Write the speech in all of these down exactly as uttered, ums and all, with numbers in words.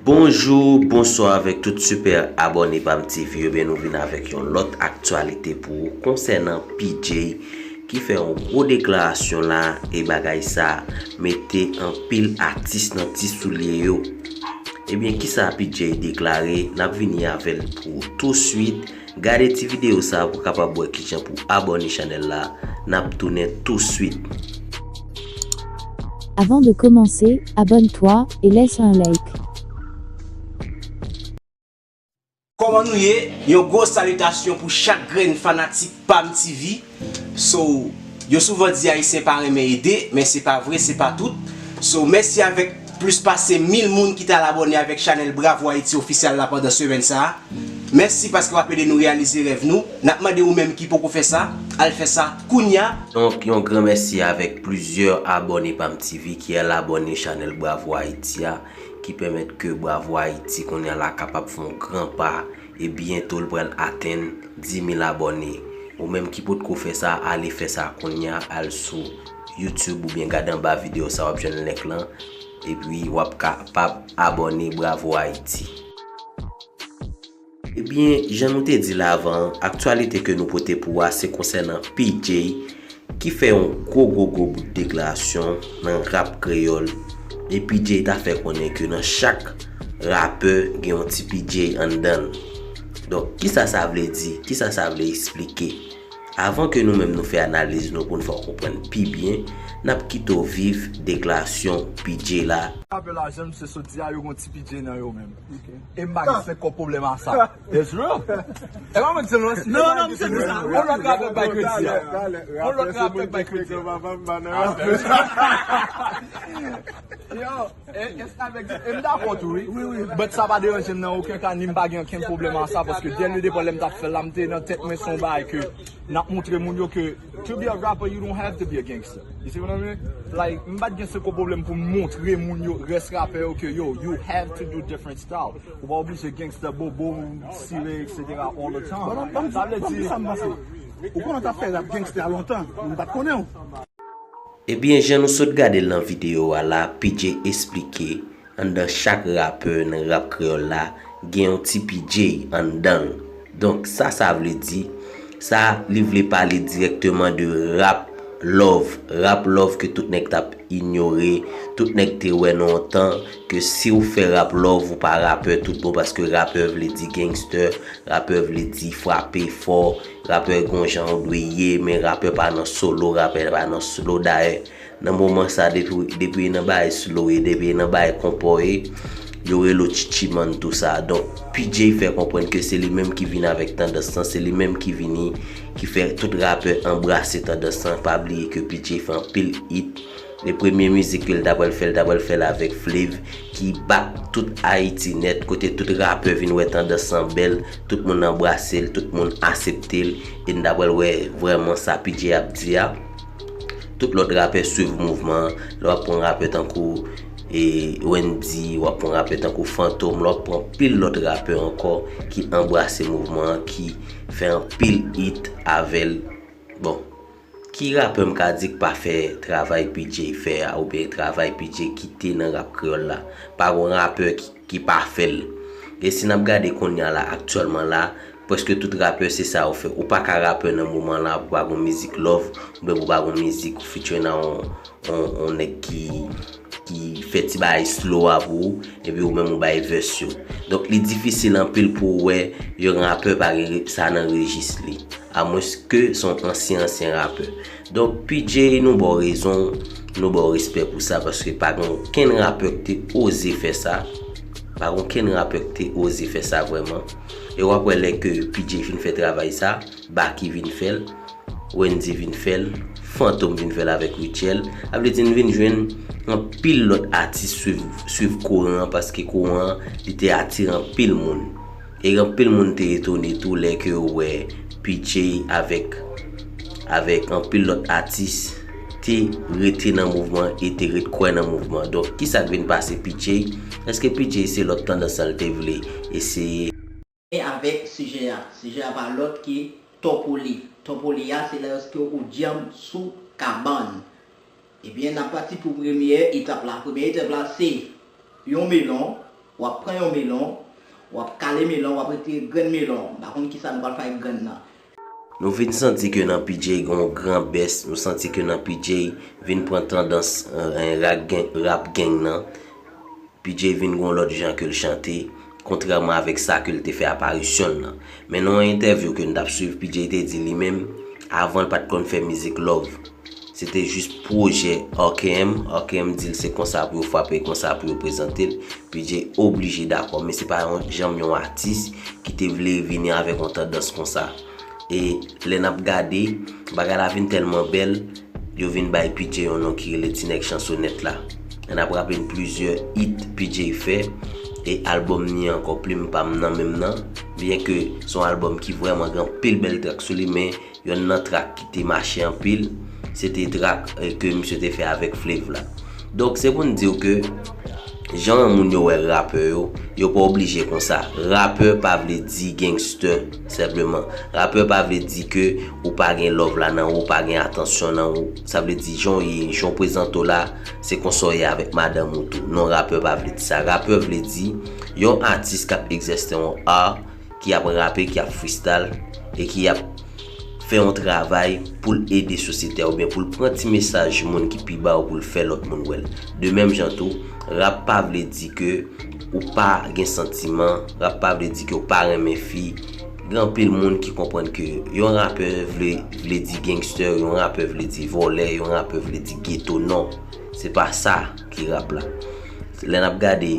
Bonjou, bonswa avèk tout sipè abòne Pam T V yo. Ebyen, nou vin avèk yon lòt aktyalite pou ou konsènan P J ki fè yon gwo deklarasyon la, e bagay sa mete anpil atis nan ti soulye yo. Ebyen, kisa P J deklare? N ap vini avè l pou ou touswit. Gade ti videyo sa pou w kapab wè kijan pou abòne chanèl la. N ap tounen touswit. Avant de commencer, abonne-toi et laisse un like. Kòman nou ye? Yon gwo salitasyon pou chak grenn fanatik Pam T V. So, yo souvan di Ayisyen pa renmen ede, men se pa vre, se pa tout. So, mèsi avèk plis pase mil moun ki t al abòne avèk chanèl Bravo Haïti ofisyal la pandan semèn sa a. Mèsi paske w ap ede nou reyalize rèv nou. N ap mande ou menm ki poko fè sa, al fè sa kounya. Donk, yon gran mèsi avèk plizyè abòne Pam T V ki al abòne chanèl Bravo Haïti a, ki pèmèt ke Bravo Haïti kounye a la kapab fè yon gran pa, e byento l pral atenn dis mil abòne. Ou menm ki potko fè sa, ale fè sa kounye a, al sou YouTube oubyen gade anba videyo sa, w ap jwenn link lan, epi w ap kapab abòne Bravo Haïti. Ebyen, jan nou te di l avan an, aktyalite ke nou pote pou ou a se konsènan P J ki fè yon gwo gwo gwo bout deklarasyon nan rap kreyòl. E P J ta fè konnen ke nan chak rapè gen yon ti P J anndan l. Donk, kisa sa vle di? Kisa sa vle eksplike? Avan ke nou menm nou fè analiz nou pou n fè w konprann pi byen, n ap kite w viv deklarasyon P J la. Rapè la, jan misye sot di a, yo gon ti P J nan yo menm. E m pa gen senk kòb pwoblèm a sa. It's real. E pa mwen di l non. Non, non, misye di sa. On lòt rapè bay kredi a. On lòt rapè bay kredi a. Yo, e, e, avèk, e m dakò tou, wi. But sa pa deranje m nan okenn ka, ni m pa gen okenn pwoblèm a sa, paske dès le départ, lè m t ap fè l la, m te nan tèt mwen, se yon bagay ke n ap montre moun yo ke to be a rapper, you don't have to be a gangster. You see what I mean? Like, m pa t gen seko pwoblèm pou m montre moun yo, rès rapè yo, ke yo, you have to do different style. Ou pa oblije gangster, bobo, sire, et cetera all the time. Sa vle di, Ou konnen w t ap fè rap gangster a lontan, m pa t konnen w. Ebyen, jan nou sot gade l nan videyo a la, P J esplike, anndan chak rapè nan rap kreyòl la, gen yon ti P J anndan l. Donk, sa sa vle di? Sa li vle pale dirèkteman de rap love. Rap love ke tout nèg t ap inyore, tout nèg te wè nan yon tan ke si w fè rap love, ou pa rapè tout bon, paske rapè vle di gangster, rapè vle di frape fò, rapè gon jan w dwe ye, men rapè pa nan solo, rapè pa nan slow. Dayè, nan moman sa, depi, depi nan bagay slow e depi nan bagay konpò e, yo rele w Chichiman tou sa. Donk, P J fè konprann ke se li menm ki vin avèk tandans lan, se li menm ki vini, ki fè tout rapè anbrase tandans lan. Pa bliye ke P J fè anpil hit. E premye mizik ke l ta pral fè, l ta pral fè l avèk Flav, ki bat tout Ayiti nèt, kote tout rapè vin wè tandans lan bèl, tout moun anbrase l, tout moun asepte l, e n ta pral wè vrèman sa P J ap di a. Tout lòt rapè swiv mouvman an. Lè w ap pran rapè tankou, e, Wendy, w ap pran rapè tankou Fantom, lè w ap pran pil lòt rapè ankò ki anbrase mouvman an, ki fè anpil hit avè l. Bon, ki rapè m ka di k pa fè travay P J fè a, oubyen travay P J kite nan rap kreyòl la? Pa gon rapè ki, ki pa fè l. E si n ap gade kounye a la, aktyèlman la, prèske tout rapè se sa yo fè. Ou pa ka rapè nan moman la pou pa gon mizik love, oubyen pou pa gon mizik ou featuring a yon, yon, yon nèg ki, ki fè ti bagay slow a pou ou, epi ou menm ou bay verse yo. Donk, li difisil anpil pou w wè yon rapè pa gen re-, sa nan rejis li. Amwenske se yon ansyen, ansyen rapè. Donk, P J, nou ba w rezon, nou ba w respè pou sa, paske pa gen okenn rapè ki te oze fè sa. Pa gen okenn rapè ki te oze fè sa vrèman. E w ap wè lè ke P J fin fè travay sa, Baky vin fè l, Wendy vin fè l, Fantom vin fè l avèk Rutshelle. Sa vle di n vin jwenn anpil lòt atis swiv, swiv kouran an, paske kouran an, li te atire anpil moun. E anpil moun te etone tou lè ke yo wè P J avèk, avèk anpil lòt atis te rete nan mouvman e te ret kwè nan mouvman. Donk, kisa k vin pase P J? Èske P J se lòt tandans lan l te vle eseye? E avèk sijè a. Sijè a pa lòt ke tòpoli. Tòpoli a, se lèske ou djanm sou kabann. Ebyen, n ap pati pou premyè etap la. Premyè etap la, se yon melon, W ap pran yon melon, w ap kale melon, w ap retire grenn melon. M pa konn kisa nou pral fè ak grenn nan. Nou vin santi ke nan P J gen yon gran bès, nou santi ke nan P J vin pran tandans rap gang nan. P J vin gen yon lòt jan ke l chante, kontrèman avèk sa ke l te fè aparisyon l nan. Men nan yon entèvyou ke n t ap swiv, P J te di li menm, avan l pa t konn fè mizik love. Se te jis pwojè R K M. R K M di l se konsa pou yo frape, konsa pou yo prezante l. P J oblije dakò, men se pa yon, janm yon atis ki te vle vini avèk yon tandans konsa. E lè n ap gade, bagay la vin tèlman bèl, yo vin bay P J yon non ki rele Ti Nèg Chansonèt la. N ap raple n plizyè hit P J fè, e albòm ni ankò Plim Pa M nan menm nan, byen ke se yon albòm ki vrèman gen anpil bèl trak sou li, men yonn nan trak ki te mache anpil, se te trak ke misye te fè avèk Flav la. Donk, se pou n di w ke jan moun yo wè rapè yo, yo pa oblije konsa. Rapè pa vle di gangster, senpleman. Rapè pa vle di ke ou pa gen love la nan ou, ou pa gen atansyon nan ou. Sa vle di jan w ye, jan w prezante w la, se konsa w ye avèk madanm ou tou. Non, rapè pa vle di sa. Rapè vle di yon atis k ap egzèse yon art ki ap rape, ki ap freestyle e ki ap fè yon travay pou l ede sosyete a oubyen pou l pran ti mesaj moun ki pi ba yo pou l fè lòt moun wè l. De menm jan tou, rap pa vle di ke ou pa gen santiman, rap pa vle di ke ou pa renmen fi. Gen anpil moun ki konprann ke yon rapè vle, vle di gangster, yon rapè vle di vòlè, yon rapè vle di geto. Non, se pa sa ki rap la. Lè n ap gade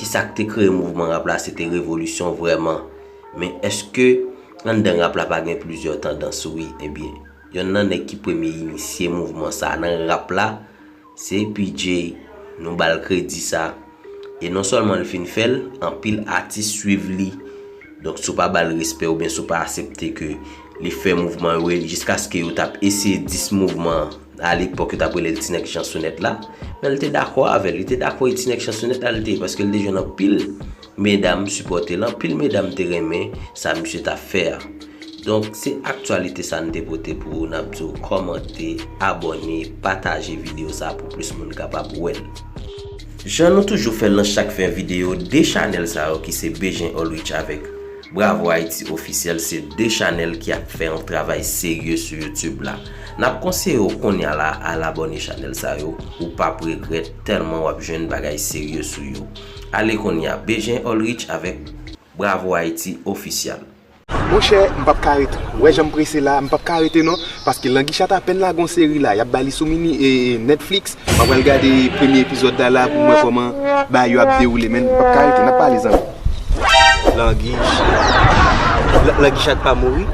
Kisa k te kreye mouvman rap la? Se te revolisyon vrèman. Men èske anndan rap la pa gen plizyè tandans? Wi, ebyen, yonn nan nèg ki premye inisye mouvman sa a nan rap la, se P J. Nou ba l kredi sa. E non sèlman l fin fè l, anpil atis swiv li. Donk, si w pa ba l respè oubyen si w pa aksepte ke li fè mouvman yo, jiskaske yo t ap eseye dis mouvman an, alepòk yo t ap rele l Ti Nèg Chansonèt la, men l te dakò avè l. Li te dakò e Ti Nèg Chansonèt la l te ye, paske l te jwenn anpil medam sipòte l, anpil medam te renmen sa misye t ap fè a. Donk, se aktyalite sa n te pote pou ou, n ap di w kòmante, abòne, pataje videyo sa pou plis moun kapab wè l. Jan nou toujou fè l nan chak fen videyo, de chanèl sa yo ki se Bejen Ulrich avèk Bravo Haiti Officiel se de chanèl ki ap fè yon travay serye sou YouTube la. N ap konseye w kounye a la al abòne chanèl sa yo, ou p ap regrèt tèlman w ap jwenn bagay serye sou yo. Ale kounye a, Bejen Ulrich avèk Bravo Haiti Officiel. Monchè, m p ap ka rete. Ou wè jan m prese la, m p ap ka rete non, paske Langi Chat apèn lage yon seri la, y ap bay li sou mini e, e, Netflix. M ap pral gade premye epizòd la la pou m wè kòman bagay yo ap dewoule, men m p ap ka rete, n ap pale zanmi. Langi Chat. La- Langi Chat pa mouri?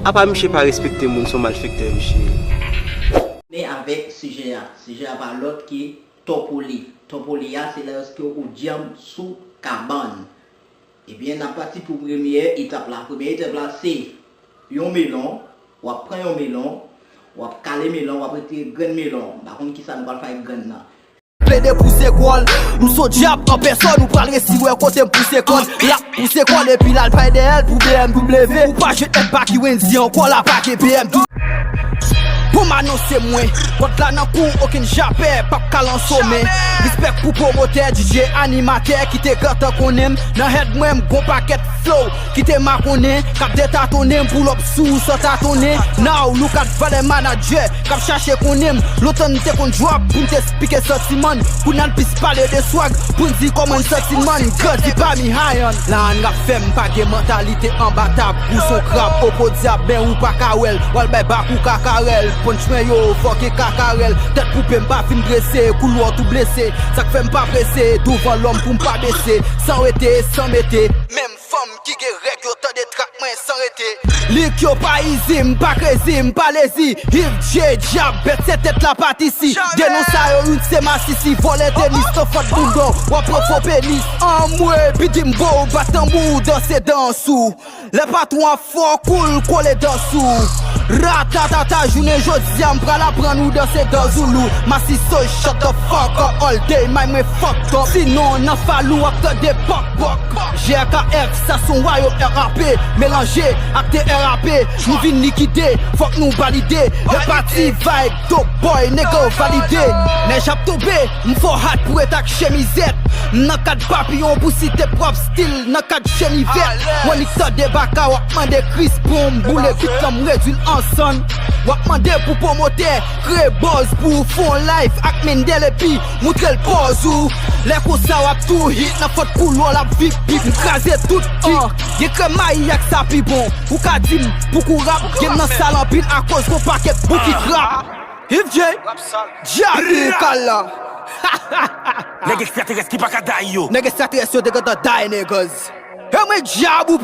Apa misye pa respekte moun, se yon malfektè misye ye. Men avèk sijè a, sijè a pa lòt ke Tòpoli. Tòpoli a se lè èske ou dyanm sou kabann. Ebyen, n ap pati pou premyè etap la. Premyè etap la se yon melon, w ap pran yon melon, w ap kale melon, w ap retire grenn melon. M pa konn kisa nou pral fè ak grenn nan. Plede pouse kò l, m se yon dyab an pèsòn, ou pral resi wè kote m pouse kò l. L ap pouse kò l epi l al bay dèyè l pou B M W. Ou pa jwenn èd pa ki Wendy ankò, la pa gen B M W. Pou m anonse mwen, pòt la nan kou, okenn japè p ap kale an somen. Respè pou pwomotè, D J, animatè ki te gentan konnen m. Nan head mwen, m gon pakèt flow ki te makonnen, k ap detatonnen m, pull up sou ou san tatonnen. Now, look at valè manadjè k ap chache konnen m. Lontan n te konn drop pou n te esplike santiman n. Kounye a n plis pale de swag pou n di kòman n santi n man. Grandi pami hayan. La n rap fè m pa gen mantalite anba tab. Ou se yon krab o podyab, men ou pa ka wè l. W al bay bak ou kakarèl. Punch mwen yo fòke kakarèl. Tèt koupe m pa fin drese, koulò tou blese. Sa k fè m pa prese douvan lòm pou m pa bese. San rete, san mete. Menm fanm ki gen règ yo tande trak mwen san rete. Lik yo pa izi, m pa krezi, m pa lezi. Hiv J dyab, bèt se tèt la patisi. De non sa yo, youn se masisi. Vòlè tenis nan fòt boul dò. W ap pran fo penis. Anmwe, pidi m bo, bat tanbou, danse dans ou. Lè patwon ap fè w koul, kole dans ou. Ratatata, jounen jodi a, m pral aprann ou danse dans ou lou. Masiso, shut the fuck up all day, may mwen fuck up. Sinon, nan falou, w ap tande pòk pòk. G R K F, sa se yon wayòm R A P, melanje ak te R A P. Nou vin likide, fòk nou valide. Repati vibe, dope boy, nèg yo valide. Nèj ap tonbe, m fò hat pou ret ak chemizèt. M nan kad Papiyon pou site pwòp stil, nan kad Jenivè. Mwen nik tande baka, w ap mande Chris pou m boule bit lan, m redwi l an sann. W ap mande pou pwomotè, kreye buzz pou w fè yon live ak Mendel epi moutre l pòz ou. Lè konsa w ap tou hit, nan fòt koulò l ap vip vip, m kraze tout kik. Gen krèm mayi ak sa pi bon. Ou ka di m pou kou rap, gen m nan sal anpil akoz gon pakèt bouki krap. If J, Djabou kal la. Nèg ekstraterès ki pa ka day yo. Nèg ekstraterès yo te gentan day, niggas. E mwen Djabou